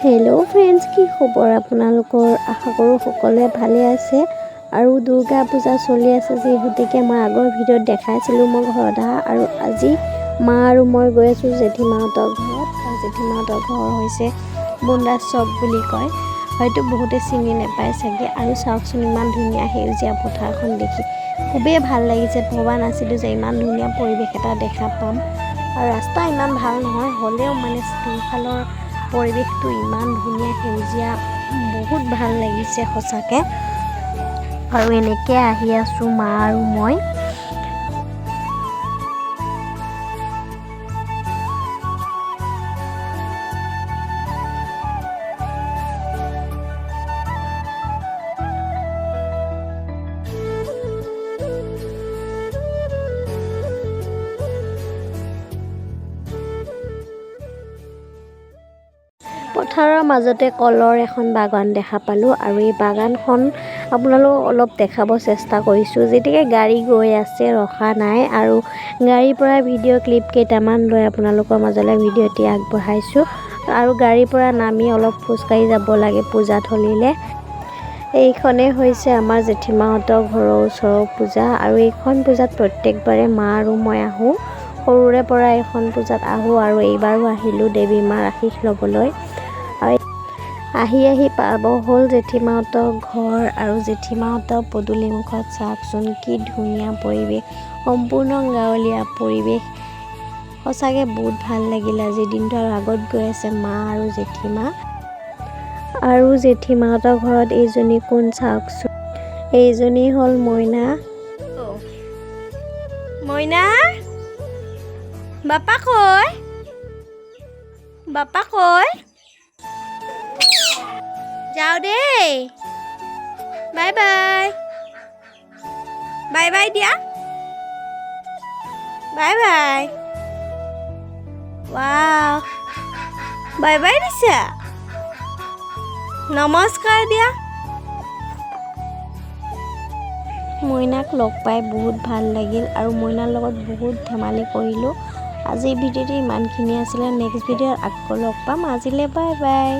Hello' friends, কি খবৰ আপোনালোকৰ? আশা কৰোঁ সকলোৱে ভালে আছে। আৰু দুৰ্গা পূজা চলি আছে যিগতিকে মই আগৰ ভিডিঅ'ত দেখাইছিলোঁ মই ঘৰত অহা। আৰু আজি মা আৰু মই গৈ আছোঁ জেঠীমাহঁতৰ ঘৰত। আৰু জেঠীমাহঁতৰ ঘৰ হৈছে বোন্দা চক বুলি কয়, হয়তো বহুতে চিনি নাপায় চাগে। আৰু চাওকচোন, ইমান ধুনীয়া সেউজীয়া পথাৰখন দেখি খুবেই ভাল লাগিছে। ভবা নাছিলোঁ যে ইমান ধুনীয়া পৰিৱেশ এটা দেখা পাম। আৰু ৰাস্তা ইমান ভাল নহয়, হ'লেও মানে দুফালৰ পৰিৱেশটো ইমান ধুনীয়া সেউজীয়া, বহুত ভাল লাগিছে সঁচাকৈ। আৰু এনেকৈ আহি আছোঁ মা আৰু মই। পথাৰৰ মাজতে কলৰ এখন বাগান দেখা পালোঁ আৰু এই বাগানখন আপোনালোকক অলপ দেখাব চেষ্টা কৰিছোঁ। যেতিয়াকে গাড়ী গৈ আছে, ৰখা নাই আৰু গাড়ীৰ পৰা ভিডিঅ' ক্লিপ কেইটামান লৈ আপোনালোকৰ মাজলৈ ভিডিঅ'টি আগবঢ়াইছোঁ। আৰু গাড়ীৰ পৰা নামি অলপ খোজকাঢ়ি যাব লাগে পূজাথলীলৈ। এইখনেই হৈছে আমাৰ জেঠীমাহঁতৰ ঘৰৰ ওচৰৰ পূজা। আৰু এইখন পূজাত প্ৰত্যেকবাৰে মা আৰু মই আহোঁ, সৰুৰে পৰা এইখন পূজাত আহোঁ আৰু এইবাৰো আহিলোঁ দেৱী মাৰ আশীষ ল'বলৈ। আৰু আহি আহি পাব হ'ল জেঠীমাহঁতৰ ঘৰ। আৰু জেঠীমাহঁতৰ পদূলিমুখত চাওকচোন, কি ধুনীয়া পৰিৱেশ, সম্পূৰ্ণ গাঁৱলীয়া পৰিৱেশ। সঁচাকৈ বহুত ভাল লাগিল আজিৰ দিনটো। আৰু আগত গৈ আছে মা আৰু জেঠীমা। আৰু জেঠীমাহঁতৰ ঘৰত এইজনী কোন চাওকচোন, এইজনী হ'ল মইনা। মইনা, বাপা কই? বাপা কই? যাওঁ দেই, বাই বাই। বাই বাই দিয়া, bye bye. Wow, bye bye দিছা। নমস্কাৰ দিয়া। মইনাক লগ পাই বহুত ভাল লাগিল আৰু মইনাৰ লগত বহুত ধেমালি কৰিলোঁ। আজিৰ ভিডিঅ'টো ইমানখিনি আছিলে। নেক্সট ভিডিঅ'ত আকৌ লগ পাম। আজিলৈ বাই বাই।